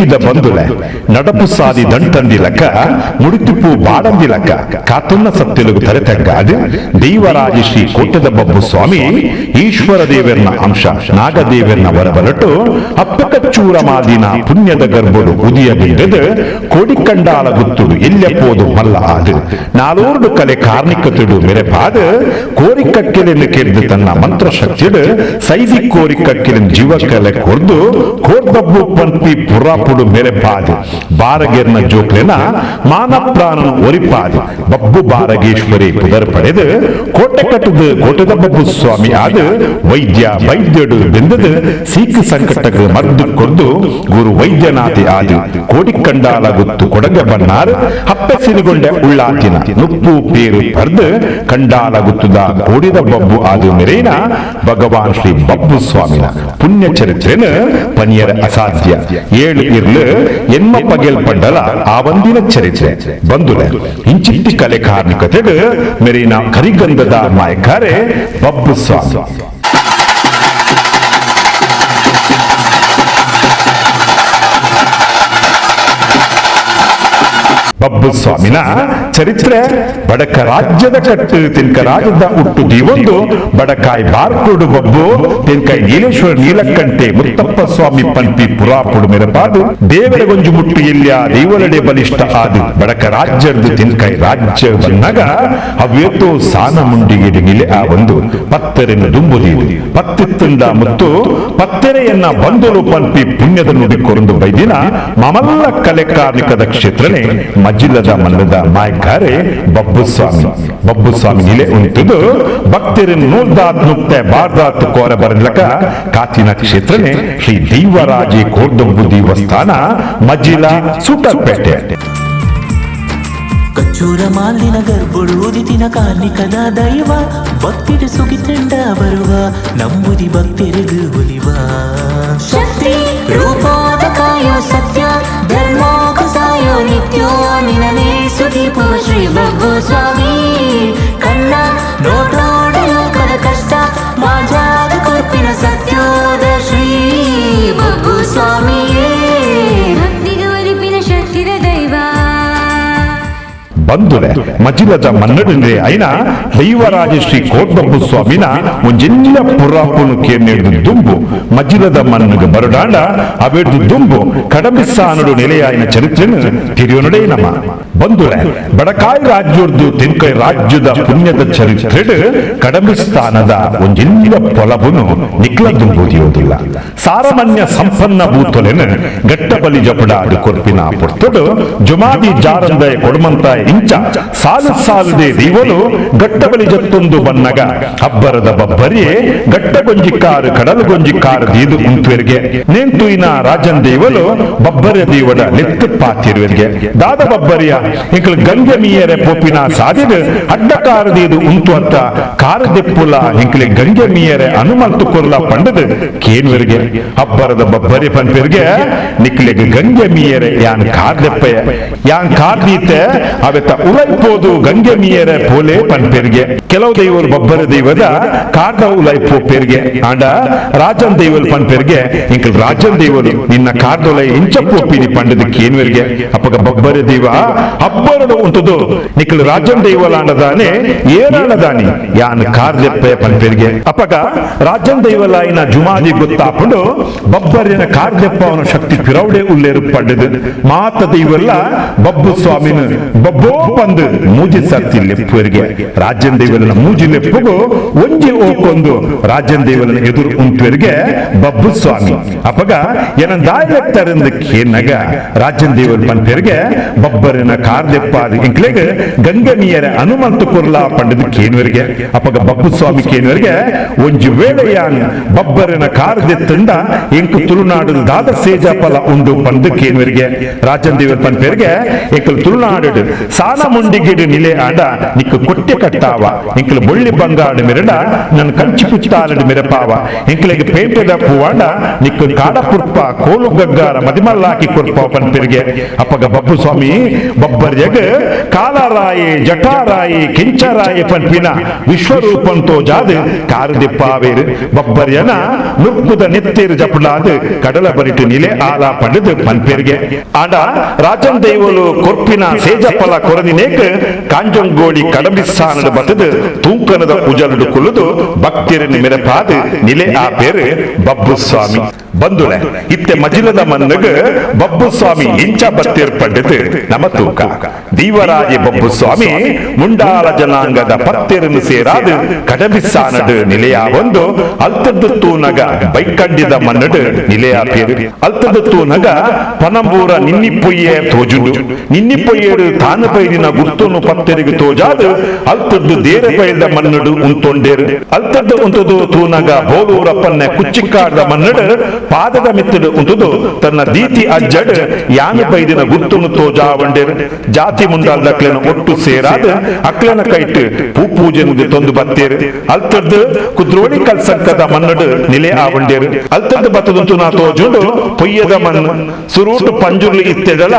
ಪ್ರೀತಿದ ಬಂಧುಲೆ ನಡಪು ಸಾದಿ ದಂಟಂದಿಲಕ ಮುಡಿತುಪು ಬಾಡಂದಿಲಕ ಕಾತುನ್ನ ಸತ್ಯಲುಗು ತರೆತಗ್ಗಾದ ದೈವರಾಜ ಶ್ರೀ ಕೋಟದ ಬಬ್ಬು ಸ್ವಾಮಿ ಈಶ್ವರ ದೇವರ್ನ ಅಂಶ ನಾಗದೇವರ್ನ ವರಬಲಟು ಅಪ್ಪಕಚ್ಚೂರ ಮಾದಿನ ಪುಣ್ಯದ ಗರ್ಭಡು ಉದಿಯ ಬಿಂದದ ಕೋಡಿಕಂಡಾಲ ಗುತ್ತುಡು ಎಲ್ಲೆಪ್ಪೋದು ಮಲ್ಲ ಆದು ನಾಲೂರ್ಡು ಕಲೆ ಕಾರ್ಣಿಕತುಡು ಮೆರೆಪಾದ ಕೋರಿಕಕ್ಕೆಲೆನ್ನು ಕೆರೆದು ತನ್ನ ಮಂತ್ರಶಕ್ತಿಡು ಸೈದಿ ಕೋರಿಕಕ್ಕೆಲೆನ್ ಜೀವಕಲೆ ಕೊರ್ದು ಕೋರ್ದಬ್ಬು ಪಂಪಿ ಪುರಾಪುಡು ಮೆರೆಪಾದ ಬಾರಗೆರ್ನ ಜೋಕ್ಲೆನ ಮಾನ ಪ್ರಾಣನ ಒರಿಪಾದ ಬಬ್ಬು ಬಾರಗೇಶ್ವರಿ ಪುದರ್ ಪಡೆದು ಕೋಟೆ ಕಟ್ಟದು ಕೋಟೆದ ಬಬ್ಬು ಸ್ವಾಮಿ ಆದ ವೈದ್ಯ ವೈದ್ಯಡು ಬೆಂದದು ಸೀಕು ಸಂಕಟಕ್ಕೆ ಮದ್ದು ಕೊರ್ದು ಗುರು ವೈದ್ಯನಾಥಿ ಆದ ಕೋಡಿಕಂಡಾಲ ಗುತ್ತು ಕೊಡಗ ಬನ್ನಾರ್ ಹಪ್ಪೆ ಸಿರಿಗೊಂಡೆ ಉಳ್ಳಾತಿನ ನುಪ್ಪು ಪೇರು ಪರ್ದು ಕಂಡಾಲ ಗುತ್ತುದ ಕೋಡಿದ ಬಬ್ಬು ಆದ ಮೆರೇನ ಭಗವಾನ್ ಶ್ರೀ ಬಬ್ಬು ಸ್ವಾಮಿನ ಪುಣ್ಯ ಚರಿತ್ರೆನ ಪನಿಯರ ಅಸಾಧ್ಯ ಏಳು ಇರ್ಲು ಎನ್ಮ ಪಗೆಲ್ ಪಂಡಲ ಆ ಒಂದಿನ ಚರಿತ್ರೆ ಬಂದುಲೆ ಇಂಚಿತ್ತಿ ಕಲೆ ಕಾರ್ಣಿಕತೆಡು ಮೆರೀನ ಕರಿಗಂಧದ ಮಾಯಕಾರೆ ಬಬ್ಬು ಸ್ವಾಮಿ. ಬಬ್ಬು ಸ್ವಾಮಿನ ಚರಿತ್ರೆ ಬಡಕ ರಾಜ್ಯದ ಕಟ್ಟು ತಿನ್ಕ ರಾಜ್ಯದ ಹುಟ್ಟು ದೀವೊಂದು ಬಡಕಾಯಿ ಬಾರ್ಕೋಡು ಬಬ್ಬು ತಿನ್ಕಾಯಿ ನೀಲೇಶ್ವರ ನೀಲಕ್ಕಂಟೆ ಮುತ್ತಪ್ಪ ಸ್ವಾಮಿ ಪಂಪಿ ಪುರಾಪುಡು ಮೆರಪಾದು ದೇವರ ಗೊಂಜು ಮುಟ್ಟು ಇಲ್ಯ ದೇವರಡೆ ಬಲಿಷ್ಠ ಆದು ಬಡಕ ರಾಜ್ಯದ ತಿನ್ಕಾಯಿ ರಾಜ್ಯ ಬಂದಾಗ ಅವ್ಯತ್ತೋ ಸಾನ ಮುಂಡಿಗೆ ನಿಲೆ ಆ ಒಂದು ಪತ್ತೆರೆಯನ್ನು ದುಂಬುದೀದು ಪತ್ತಿತ್ತುಂಡ ಮತ್ತು ಪತ್ತೆರೆಯನ್ನ ಬಂದೊಲು ಪಂಪಿ ಪುಣ್ಯದ ನುಡಿ ಕೊರಂದು ಬೈದಿನ ಮಮಲ್ಲ ಕಲೆ ಕಾರ್ಮಿಕದ ಕ್ಷೇತ್ರನೇ ಮಜಿಲದ ಮಲ್ಲದ ಮಾಯಕಾರೆ ಬಬ್ಬು ಸ್ವಾಮಿ. ಬಬ್ಬು ಸ್ವಾಮಿ ನಿಲೆ ಉಂಟುದು ಭಕ್ತರನ್ನು ನೂಲ್ದಾತ್ ನುಕ್ತೆ ಬಾರ್ದಾತ್ ಕೋರ ಬರಲಕ ಕಾತಿನ ಕ್ಷೇತ್ರನೇ ಶ್ರೀ ದೈವರಾಜಿ ಕೋರ್ದೊಬ್ಬು ದೇವಸ್ಥಾನ ಮಜಿಲ ಸೂಟರ್ಪೇಟೆ. ಕಚ್ಚೂರ ಮಾಲಿನ ಗರ್ಭುಡು ಉದಿತಿನ ಕಾರ್ಣಿಕದ ದೈವ ಭಕ್ತಿಡು ಸುಗಿತಂಡ ಬರುವ ನಂಬುದಿ ಭಕ್ತರಿಗು ಒಲಿವ ಶಕ್ತಿ ರೂಪೋದ ಕಾಯೋ ಸತ್ಯ ಧರ್ಮೋಕ ಸಾಯೋ ನಿತ್ಯೋ ನಿನನೇ ಸುದೀಪೋ ಶ್ರೀ ಬಬ್ಬು ಸ್ವಾಮಿ ಕಣ್ಣ ನೋಟೋಡ ಲೋಕದ ಕಷ್ಟ ಮಾಜಾದ ಕೊರ್ಪಿನ ಸತ್ಯೋದ ಶ್ರೀ ಬಬ್ಬು ಸ್ವಾಮಿಯೇ ಭಕ್ತಿಗೆ ಒಲಿಪಿನ ಶಕ್ತಿದ ದೈವ ಬಂದುಲೆ ಮಜಿಲದ ಮನ್ನಡಿಂದ್ರೆ ಐನ ದೈವರಾಜ ಶ್ರೀ ಕೋಟಬಬ್ಬು ಸ್ವಾಮಿನ ಒಂಜೆಲ್ಲ ಪುರಾಪುನು ಕೇರ್ನೆಡ್ದು ದುಂಬು ಮಜಿಲದ ಮನ್ನುಗ ಬರುಡಾಂಡ ಅವೆಡ್ದು ದುಂಬು ಕಡಮಿಸ್ಸಾನುಡು ನೆಲೆಯಾಯಿನ ಚರಿತ್ರೆನು ತಿರಿಯೋನುಡೇ ನಮ. ಬಂದುಲೆ ಬಡಕಾಯಿ ರಾಜ್ಯರ್ದು ತೆನ್ಕೈ ರಾಜ್ಯದ ಪುಣ್ಯದ ಚರಿತ್ರೆಡು ಕಡಮಿಸ್ತಾನದ ಒಂಜೆಲ್ಲ ಪೊಲಬುನು ನಿಕ್ಲ ದುಂಬುದಿಯೋದಿಲ್ಲ. ಸಾರಮಾನ್ಯ ಸಂಪನ್ನ ಭೂತೊಲೆನು ಗಟ್ಟ ಬಲಿ ಜಪಡಾದು ಕೊರ್ಪಿನ ಪೊರ್ತುಡು ಜುಮಾದಿ ಜಾರಂದಯ ಕೊಡುಮಂತಾಯ ಇಂಚ ಸಾಲು ಸಾಲುದೆ ದೀವಲು ಗಟ್ಟ ಬಲಿ ಜತ್ತೊಂದು ಬನ್ನಗ ಅಬ್ಬರದ ಬಬ್ಬರಿಯೇ ಗಟ್ಟ ಗೊಂಜಿ ಕಾರು ಕಡಲು ಗೊಂಜಿ ಕಾರು ದೀದು ಉಂತುವೆರ್ಗೆ ನೇಂತುಯಿನ ರಾಜನ್ ದೇವಲು ಬಬ್ಬರ ದೇವಡ ಲೆತ್ತು ಪಾತಿರುವೆರ್ಗೆ ದಾದ ಬಬ್ಬರಿಯ ಇಂಕಲ್ ಗಂಗೆ ಮೀಯರೆ ಪೋಪಿನ ಸಾದಿದು ಅಡ್ಡ ಕಾರು ದೀದು ಉಂತು ಅತ್ತ ಕಾರು ದೆಪ್ಪುಲ ಇಂಕಲಿ ಗಂಗೆ ಮೀಯರೆ ಅನುಮಲ್ತು ಕೊರ್ಲ ಪಂಡದು ಕೇನ್ವೆರ್ಗೆ ಅಬ್ಬರದ ಬಬ್ಬರಿ ಪನ್ಪೆರ್ಗೆ ನಿಕ್ಲೆಗ್ ಗಂಗೆ ಮೀಯರೆ ಯಾನ್ ಕಾರ್ ದೆಪ್ಪಯ ಯಾನ್ ಕಾರ್ ದೀತೆ ಅವೆತ ಉಲೈಪೋದು ಗಂಗೆ ಮೀಯರೆ ಪೋಲೆ ಪನ್ಪೆರ್ಗೆ. ಕೆಲವು ದೈವರು ಬಬ್ಬರ ದೈವದ ಕಾರ್ದ ಉಲೈಪೋ ಪೆರ್ಗೆ ಆಂಡ ರಾಜನ್ ದೈವಲ್ ಪನ್ಪೆರ್ಗೆ ಇಂಕಲ್ ರಾಜನ್ ದೈವರು ನಿನ್ನ ಕಾರ್ದೊಲೈ ಇಂಚ ಪೋಪಿನಿ ಪಂಡದ ಕೇನ್ವೆರ್ಗೆ. ಅಪ್ಪಗ ಬಬ್ಬರ ದೈವ ಅಬ್ಬರಡು ಉಂಟುದು ನಿಕ್ಲ್ ರಾಜನ್ ದೈವಲಾಂಡದಾನೆ ಏರಾಳದಾನಿ ಯಾನ್ ಕಾರ್ದೆಪ್ಪೆ ಪನ್ಪೆರ್ಗೆ. ಅಪ್ಪಗ ರಾಜನ್ ದೈವಲಾಯಿನ ಜುಮಾದಿ ಗೊತ್ತಾಪುಂಡು ಬಬ್ಬರಿನ ಕಾರ್ದೆಪ್ಪವನ ಶಕ್ತಿ ಪಿರೌಡೆ ಉಲ್ಲೇರು ಪಂಡದು ಮಾತ ದೈವಲ್ಲ ಬಬ್ಬು ಸ್ವಾಮಿನ ಬಬ್ಬೋ ಪಂದು ಮೂಜಿ ಸರ್ತಿ ಲೆಪ್ಪುವರಿಗೆ ರಾಜನ್ ದೈವಲನ ಮೂಜಿ ಲೆಪ್ಪುಗು ಒಂಜಿ ಓಕೊಂದು ರಾಜನ್ ದೈವಲನ ಎದುರು ಉಂಟುವರಿಗೆ ಬಬ್ಬು ಸ್ವಾಮಿ. ಅಪ್ಪಗ ಏನಂದಾಯಲೆತ್ತರೆಂದು ಕೇನಗ ರಾಜನ್ ದೇವಲ್ ಪನ್ಪೆರ್ಗೆ ಬಬ್ಬರಿನ ಕಾರ್ದೆಪ್ಪಾದ ಇಂಕ್ಲೆಗ್ ಗಂಗಮೀಯರ ಹನುಮಂತ ಕುರ್ಲಾ ಪಂಡದು ಕೇನುವರಿಗೆ. ಅಪ್ಪಗ ಬಬ್ಬು ಸ್ವಾಮಿ ಕೇನುವರಿಗೆ ಒಂಜಿ ವೇಳೆಯಾನ್ ಬಬ್ಬರಿನ ಕಾರ್ದೆತ್ತಂಡ ಎಂಕು ತುಳುನಾಡು ದಾದ ಸೇಜಾಪಲ ಉಂಡು ಪಂದು ಕೇನುವರಿಗೆ. ರಾಜನ್ ದೇವಲ್ ಪನ್ಪೆರ್ಗೆ ಎಂಕಲ್ ತುಳುನಾಡು ಸಾನ ಮುಂಡಿಗಿಡು ನಿಲೆ ಆಂಡ ನಿಕ್ಕು ಕೊಟ್ಟೆ ಕಟ್ಟಾವ ಎಂಕಲ್ ಬೊಳ್ಳಿ ಬಂಗಾಡು ಮೆರಡ ನನ್ನ ಕಂಚಿ ಪುಚ್ಚಾಲಡು ಮೆರಪಾವ ಎಂಕಲಿಗೆ ಪೇಂಟೆದ ಪೂವಾಂಡ ನಿಕ್ಕು ಕಾಡ ಪುರ್ಪ ಕೋಲು ಗಗ್ಗಾರ ಮದಿಮಲ್ಲಾಕಿ ಕೊರ್ಪ ಪನ್ಪೆರ್ಗೆ. ಅಪ್ಪಗ ಬಬ್ಬು ಸ್ವಾಮಿ ಬಬ್ಬು ಬಬ್ಬರ್ಯಗ್ ಕಾಲರಾಯಿ ಜಟಾರಾಯಿ ಕಿಂಚರಾಯಿ ಪನ್ಪಿನ ವಿಶ್ವರೂಪಂ ತೋಜಾದ್ ಕಾರುದಿಪ್ಪಾವೇರು ಬಬ್ಬರ್ಯನ ನುರ್ಕುದ ನೆತ್ತೇರು ಜಪುಡಾದ್ ಕಡಲ ಬರಿಟು ನಿಲೆ ಆಲ ಪಂಡದು ಪನ್ಪೇರ್ಗೆ ಆಂಡ ರಾಜನ್ ದೈವಲು ಕೊರ್ಪಿನ ಸೇಜಪ್ಪಲ ಕೊರದಿನೇಕ್ ಕಾಂಜಂಗೋಳಿ ಕಡಂಬಿಸ್ಸಾನದ ಬತ್ತದು ತೂಂಕನದ ಉಜಲುಡು ಕುಲ್ಲುದು ಭಕ್ತಿರನ್ನು ಮೆರಪಾದ್ ನಿಲೆ ಆ ಪೇರು ಬಬ್ಬು ಸ್ವಾಮಿ ಬಂದುಲೆ ಇತ್ತೆ ಮಜಿಲದ ಮನ್ನಗ ಬಬ್ಬು ಸ್ವಾಮಿ ಇಂಚ ಬತ್ತೇರ್ ಪಂಡದು ನಮ ತೂಕ ದೀವರಾಜೆ ಬಬ್ಬು ಸ್ವಾಮಿ ಮುಂಡಾಲ ಜನಾಂಗದ ಪತ್ತೆರನ್ನು ಸೇರಾದು ಕಡಬಿಸಾನಡು ನಿಲೆಯ ಒಂದು ಅಲ್ತದ್ದು ತೂನಗ ಬೈಕಂಡಿದ ಮನ್ನಡು ನಿಲೆಯ ಪೇರು ಅಲ್ತದ್ದು ತೂನಗ ಪನಂಬೂರ ನಿನ್ನಿಪ್ಪೊಯ್ಯೆ ತೋಜುಂಡು ನಿನ್ನಿಪ್ಪೊಯ್ಯೇಡು ತಾನು ಪೈರಿನ ಗುರ್ತನು ಪತ್ತೆರಿಗೆ ತೋಜಾದು ಅಲ್ತದ್ದು ದೇರೆ ಪೈದ ಮನ್ನಡು ಉಂತೊಂಡೇರು ಅಲ್ತದ್ದು ಉಂತುದು ತೂನಗ ಬೋಲೂರಪ್ಪನ್ನೆ ಕುಚ್ಚಿಕ್ಕಾಡ್ದ ಮನ್ನಡು ಪಾದದ ಮಿತ್ತಡು ಉಂತುದು ತನ್ನ ದೀತಿ ಅಜ್ಜಡ್ ಯಾನು ಪೈದಿನ ಗುರ್ತನು ತೋಜಾವಂಡೇರು ಜಾತಿ ಮುಂಡಾಲ್ದ ಅಕ್ಲೆನ ಒಟ್ಟು ಸೇರಾದ ಅಕ್ಲೆನ ಕೈಟ್ ಪೂ ಪೂಜೆ ತೊಂದು ಬತ್ತೇರು ಅಲ್ತದ್ದು ಕುದ್ರೋಳಿ ಕಲ್ಸಂಕದ ಮನ್ನಡು ನಿಲೆ ಆವಂಡೇರು ಅಲ್ತದ್ದು ಬತ್ತದಂತು ನಾ ತೋಜುಂಡು ಪೊಯ್ಯದ ಮಣ್ಣು ಸುರೂಟು ಪಂಜುರ್ಲಿ ಇತ್ತೆಡಲ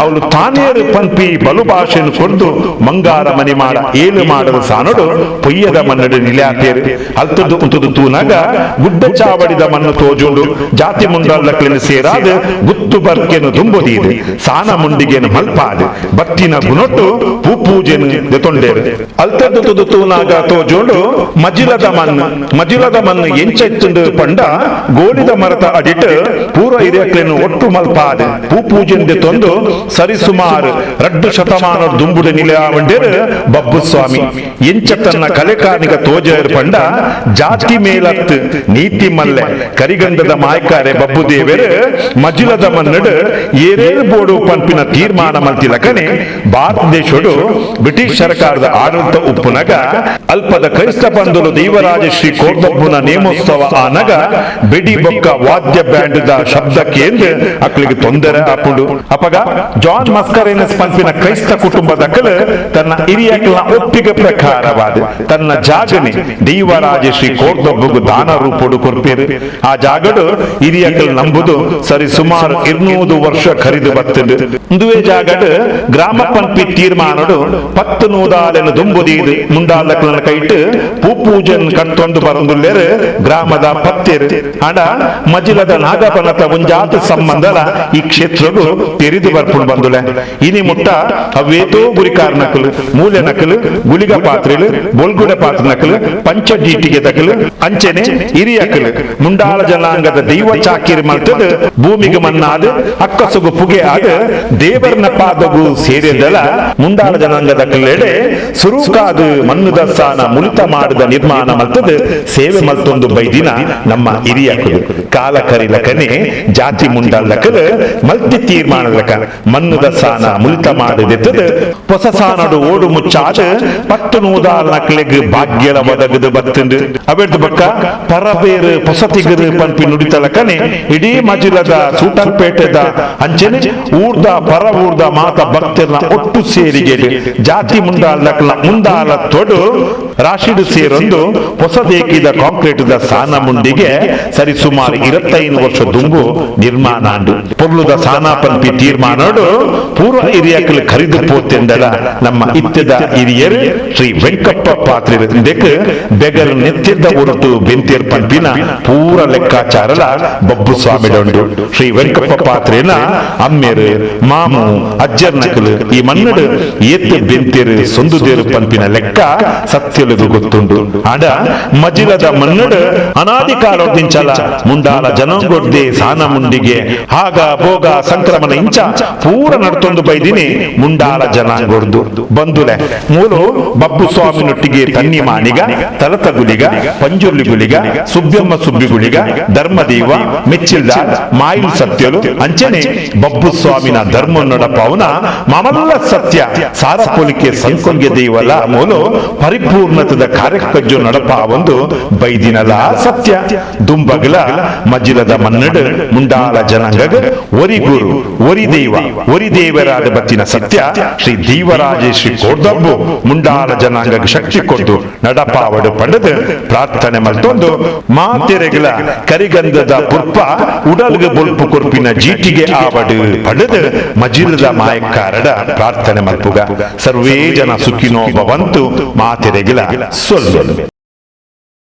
ಅವಳು ತಾನೇರು ಪಂಪಿ ಬಲು ಭಾಷೆಯನ್ನು ಕೊಡ್ದು ಮಂಗಾರ ಮನಿ ಮಾಡ ಏಳು ಮಾಡದ ಸಾನಡು ಪೊಯ್ಯದ ಮನ್ನಡು ನಿಲೆ ಆತೇರು ಅಲ್ತದ್ದು ಉಂತುದು ತೂನಗ ಗುಡ್ಡ ಚಾವಡಿದ ಮಣ್ಣು ತೋಜುಂಡು ಜಾತಿ ಮುಂಡಾಲ್ದಕ್ಲೆನ ಸೇರಾದ ಗುತ್ತು ಬರ್ಕೆನು ದುಂಬುದೀದು ಸಾನ ಮುಂಡಿಗೆನು ಮಲ್ಪಾದು ಬತ್ತಿನ ಗುಣೊಟ್ಟು ಪೂ ಪೂಜೆನು ದೆತೊಂಡೇರು ಅಲ್ತದ್ದು ತುದು ತೂನಾಗ ತೋಜುಂಡು ಮಜಿಲದ ಮಣ್ಣು ಮಜಿಲದ ಮಣ್ಣು ಎಂಚೆತ್ತುಂಡು ಪಂಡ ಗೋಳಿದ ಮರತ ಅಡಿಟ್ ಪೂರ್ವ ಹಿರಿಯಕ್ಲೆನು ಒಟ್ಟು ಮಲ್ಪಾದು ಪೂ ಪೂಜೆನ್ ದೆತೊಂದು ಸರಿಸುಮಾರು ರಡ್ಡು ಶತಮಾನ ದುಂಬುಡು ನಿಲೆಯಾವಂಡೇರು ಬಬ್ಬು ಸ್ವಾಮಿ ಎಂಚ ತನ್ನ ಕಲೆಕಾರ್ನಿಕ ತೋಜೇರು ಪಂಡ ಜಾತಿ ಮೇಲತ್ತು ನೀತಿ ಮಲ್ಲೆ ಕರಿಗಂಧದ ಮಾಯ್ಕಾರೆ ಬಬ್ಬು ದೇವರು ಮಜಿಲದ ಮನ್ನಡು ಏರೇರು ಬೋಡು ಪಂಪಿನ ತೀರ್ಮಾನ ಮಲ್ತಿಲಕನೆ ಭಾರತ ದೇಶಡು ಬ್ರಿಟಿಷ್ ಸರ್ಕಾರದ ಆಡಳಿತ ಉಪ್ಪುನಗ ಅಲ್ಪದ ಕ್ರೈಸ್ತ ಬಂಧುಲು ದೇವರಾಜ ಶ್ರೀ ಕೋರ್ದಬ್ಬುನ ನೇಮೋತ್ಸವ ಆನಗ ಬಿಡಿ ಬೊಕ್ಕ ವಾದ್ಯ ಬ್ಯಾಂಡ್ the ಶಬ್ದ ಕೇಂದ್ರ ಅಕ್ಲಿಗೆ ತೊಂದರೆ ಆಪುಂಡು. ಅಪಗ ಜಾನ್ ಮಸ್ಕರೇನಸ್ ಪಂಪಿನ ಕ್ರೈಸ್ತ ಕುಟುಂಬದಕ್ಕಲು ತನ್ನ ಹಿರಿಯಕ್ಲ ಒಪ್ಪಿಗೆ ಪ್ರಕಾರವಾದ ತನ್ನ ಜಾಗನೆ ದೇವರಾಜ ಶ್ರೀ ಕೋರ್ದಬ್ಬುಗು ದಾನ ರೂಪುಡು ಕೊರ್ಪೇರು. ಆ ಜಾಗಡು ಹಿರಿಯಕ್ಲು ನಂಬುದು ಸರಿ ಸುಮಾರು 200 ವರ್ಷ ಖರೀದು ಬತ್ತುಂಡು. ಇಂದುವೆ ಜಾಗಡು ಗ್ರಾಮ ಪಂಪಿ ತೀರ್ಮಾನಡು 10 ನೂದಾಲೆನು ದುಂಬುದೀದು ಮುಂಡಾಲಕ್ಲನ ಕೈಟ್ ಪೂ ಪೂಜನ್ ಕಟ್ಟೊಂದು ಬರಂದುಲ್ಲೇರು ಗ್ರಾಮದ ಪತ್ತೇರು. ಆಂಡ ಮಜಿಲದ ನಾಗಪನತ ಒಂಜಾತ ಸಂಬಂಧಲ ಈ ಕ್ಷೇತ್ರಡು ತೆರಿದು ಬರ್ಪುಂಡು ಬಂದುಲೆ. ಇನಿ ಮುಟ್ಟ ಅವೇತೋ ಗುರಿಕಾರ ನಕಲು, ಮೂಲೆ ನಕಲು, ಗುಳಿಗ ಪಾತ್ರೆಲು, ಬೊಲ್ಗುಡ ಪಾತ್ರ ನಕಲು, ಪಂಚ ಡೀಟಿಗೆ ತಕಲು, ಅಂಚೆನೆ ಹಿರಿಯಕಲು ಮುಂಡಾಲ ಜನಾಂಗದ ದೈವ ಚಾಕಿರಿ ಮಲ್ತದ ಭೂಮಿಗೆ ಮನ್ನಾದ ಅಕ್ಕಸುಗು ಪುಗೆ ಆದ ದೇವರನ ಪಾದಗು ಸೇರಿದಲ ಮುಂಡಾಲ ಜನಾಂಗದ ಕಲ್ಲೆಡೆ ಸುರುಕಾದು ಮಣ್ಣುದ ಸಾನ ಮುಳಿತ ಮಾಡದ ನಿರ್ಮಾಣ ಮಲ್ತದ ಸೇವೆ ಮಲ್ತೊಂದು ಬೈದಿನ ನಮ್ಮ ಹಿರಿಯಕಲು. ಕಾಲ ಕರಿಲಕನೆ ಜಾತಿ ಮುಂಡಾಲಕಲು ಮಲ್ತಿ ತೀರ್ಮಾನಲಕ ಮಣ್ಣುದ ಸಾನ ಮುಳಿತ ಮಾಡದೆತ್ತದ ಹೊಸ ಸಾನಡು ಓಡು ಮುಚ್ಚಾದ 10 ನೂದಾಲ್ ನಕ್ಲೆಗ್ ಭಾಗ್ಯಲ ಒದಗದು ಬತ್ತುಂಡು. ಅವೆಡ್ದು ಬಕ್ಕ ಪರಬೇರು ಪೊಸತಿಗರು ಪಂಪಿ ನುಡಿತಲಕನೆ ಇಡೀ ಮಜಿಲದ ಸೂಟರ್ಪೇಟೆದ ಅಂಚೆನೆ ಊರ್ದ ಪರ ಊರ್ದ ಮಾತ ಭಕ್ತರ್ನ ಒಟ್ಟು ಸೇರಿಗೆ ಜಾತಿ ಮುಂಡಾಲಕ್ಲ ಮುಂದಾಲ ತೊಡು ರಾಶಿಡು ಸೇರೊಂದು ಹೊಸದೇಕಿದ ಕಾಂಕ್ರೀಟ್ the ಸಾನ ಮುಂಡಿಗೆ ಸರಿ ಸುಮಾರು 25 ವರ್ಷ ದುಂಬು ನಿರ್ಮಾಣ ಅಂಡು. ಪೊರ್ಲುದ ಸಾನ ಪಂಪಿ ತೀರ್ಮಾನಡು ಪೂರ್ವ ಹಿರಿಯಕಲು ಖರೀದು ಪೋತೆಂದಲ ನಮ್ಮ ಇತ್ಯದ ಹಿರಿಯರು ಶ್ರೀ ವೆಂಕಪ್ಪ ಪಾತ್ರೆ ಬೆಗರ್ ನೆತ್ತಿದ್ದ ಹೊರಟು ಬೆಂತೇರ್ ಪಂಪಿನ ಪೂರ ಲೆಕ್ಕಾಚಾರಲ ಬಬ್ಬು ಸ್ವಾಮಿಡೊಂಡು. ಶ್ರೀ ವೆಂಕಪ್ಪ ಪಾತ್ರೆನ ಅಮ್ಮೇರು ಮಾಮು ಅಜ್ಜರ್ ನಕಲು ಈ ಮನ್ನಡು ಏತ್ ಬೆಂತೇರು ಸೊಂದುದೇರು ಪಂಪಿನ ಲೆಕ್ಕ ಸತ್ಯಲುಗು ಗೊತ್ತುಂಡು. ಆಡ ಮಜಿಲದ ಮನ್ನಡು ಅನಾದಿ ಕಾಲೊಡ್ದಿಂಚಲ ಮುಂಡಾಲ ಜನಂಗೊಡ್ದೆ ಸಾನ ಮುಂಡಿಗೆ ಆಗ ಭೋಗ ಸಂಕ್ರಮಣ ಇಂಚ ಪೂರ ನಡ್ತೊಂದು ಬೈದಿನಿ ಮುಂಡಾಲ ಜನಾಂಗೊಡ್ದು ಬಂದುಲೆ. ಮೂಲು ಬಬ್ಬು ಸ್ವಾಮಿನೊಟ್ಟಿಗೆ ತನ್ನಿ ಮಾಣಿಗ, ತಲತಗುಲಿಗ, ಪಂಜುರ್ಲಿ ಗುಲಿಗ, ಸುಬ್ಯಮ್ಮ ಸುಬ್ಬಿಗುಳಿಗ, ಧರ್ಮದೇವ, ಮೆಚ್ಚಿಲ್ದ ಮಾಯಿಲ್ ಸತ್ಯಲು ಅಂಚನೆ ಬಬ್ಬು ಸ್ವಾಮಿನ ಧರ್ಮ ನಡಪವನ ಮಾಮಲ್ಲ ಸತ್ಯ ಸಾರಪೊಲಿಕೆ ಸಂಕೊಲ್ಗೆ ದೇವಲ ಮೂಲು ಪರಿಪೂರ್ಣ ಉನ್ನತದ ಕಾರ್ಯಕಜ್ಜೊ ನಡಪಾವೊಂದು ಬೈದಿನಲ ಸತ್ಯ. ದುಂಬಗ್ಲ ಮಜಿಲದ ಮಣ್ಣುಡ್ ಮುಂಡಾಲ ಜನಾಂಗಗ್ ಒರಿ ಗುರು, ಒರಿ ದೈವ, ಒರಿ ದೇವೆರಾದ್ ಬತ್ತಿನ ಸತ್ಯ ಶ್ರೀ ದೈವರಾಜ ಶ್ರೀ ಕೋರ್ದಬ್ಬು ಮುಂಡಾಲ ಜನಾಂಗಗ್ ಶಕ್ತಿ ಕೊರ್ದು ನಡಪಾವಡ್ ಪಂಡುದ್ ಪ್ರಾರ್ಥನೆ ಮಲ್ತೊಂದು ಮಾತೆರೆಗ್ಲ ಕರಿಗಂಧದ ಪುರ್ಪ ಉಡಲ್ಗ್ ಬೊಲ್ಪು ಕೊರ್ಪಿನ ಜೀಟಿಗೆ ಆವಡ್ ಪಂಡುದ್ ಮಜಿಲದ ಮಾಯಕ್ಕಾರಡ ಪ್ರಾರ್ಥನೆ ಮಲ್ಪುಗ. ಸರ್ವೇ ಜನ ಸುಖಿನೋ ಭವಂತು. ಮಾತೆರೆಗ್ಲ ಸೊಲ್ಮೆಲು.